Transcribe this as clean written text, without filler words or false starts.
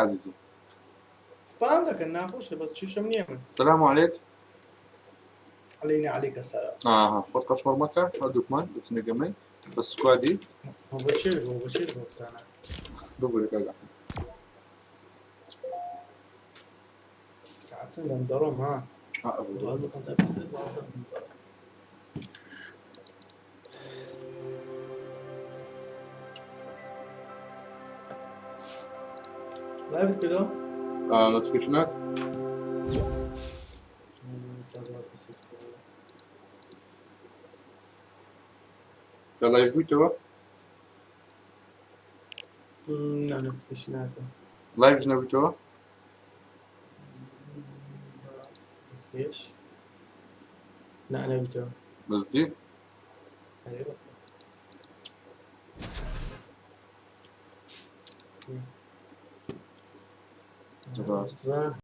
ئازیزم. سپام دەکەن ناخۆشە بەس چیشم نییە من. سلام علیک. علینا علیک السلام. ئاها خۆت قەشمەڕ مەکە هەردووکمان دەچینە گەمەی بە squad ی. بۆ چێ بۆ بۆ چێ بۆ قسانە. ببورە کاک ئەحمەد. ساعت چەندە من دەڕۆم ها. 12 55 12. live ت کردەوە؟ notification هات. لە live بوویتەوە؟ نا notification هاتەوە. live نەبوویتەوە؟ پێش نا نەبوویتەوە. بەس دی؟ ڕاستە.